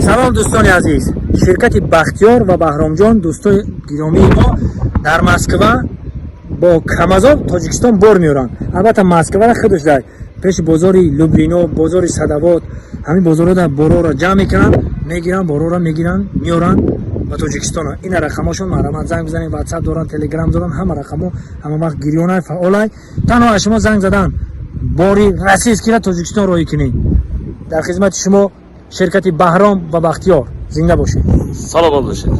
Салом, дӯстони азиз! Ширкати Бахтиёр ва Баҳромҷон, дӯстои гиромии мо, дар Москва бо Камазо Тоҷикистон бор меоранд. Албатта, Москвара худаш дар пеши бозори Люблино, бозори Садовод, ҳамин бозорҳо дар борора ҷамъ мекунанд, мегиранд, борора мегиранд, меоранд ба Тоҷикистон. Ина рақамошон, марҳамат, занг бизанед. Ватсап доранд, Телеграм доранд, ҳама рақамо ҳама вақт гирёнай, фаъолай. Танҳо аз шумо занг задан, бори российский ра Тоҷикистон роҳӣ кунед. Дар хизмати шумо ширкати Баҳром ва Бахтиёр. Зинда бошед! Саломат бошед.